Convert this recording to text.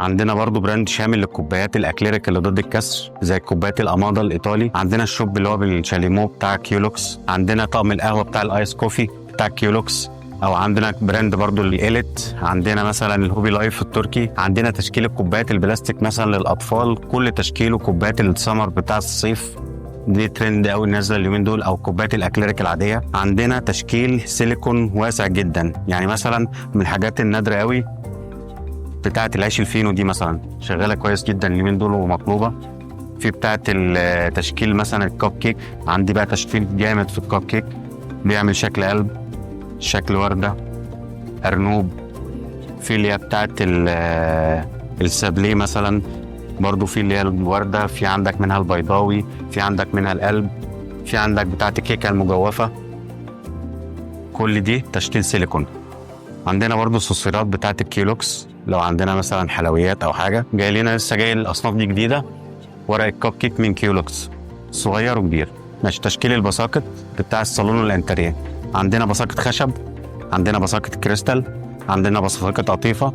عندنا برضو brand شامل للكوبايات الاكليريك اللي ضد الكسر زي كوبايات الامادا الايطالي. عندنا ال shop اللي هو بالشاليمو بتاع كيولوكس. عندنا طقم القهوة بتاع ال ice coffee بتاع كيولوكس. او عندنا brand برضو الإليت. عندنا مثلا الهوبي لايف التركي. عندنا تشكيل الكوبايات البلاستيك مثلا للاطفال، كل تشكيله. كوبايات السمر بتاع الصيف دي ترند قوي نازله اليومين دول، او كوبايات الاكليريك العادية. عندنا تشكيل سيليكون واسع جدا، يعني مثلا من الحاجات النادرة قوي بتاعه العيش الفينو دي مثلا شغالة كويس جدا اليومين دول ومطلوبه. في بتاعه التشكيل مثلا الكب كيك، عندي بقى تشكيل جامد في الكب كيك، بيعمل شكل قلب، شكل ورده، ارنوب. في اللي هي بتاعه السابليه مثلا، برضو في اللي هي الورده، في عندك منها البيضاوي، في عندك منها القلب، في عندك بتاعه الكيكه المجوفه. كل دي تشكيل سيليكون. عندنا برضو الصوصيرات بتاعه الكيلوكس، لو عندنا مثلا حلويات او حاجة جاي لنا، لسه جاي الاصناف دي جديدة. ورق الكب كيك من كيولوكس صغير وكبير. ماشي. تشكيل البساقط بتاع الصالون والانتريه، عندنا بساقط خشب، عندنا بساقط كريستال، عندنا بساقط قطيفة.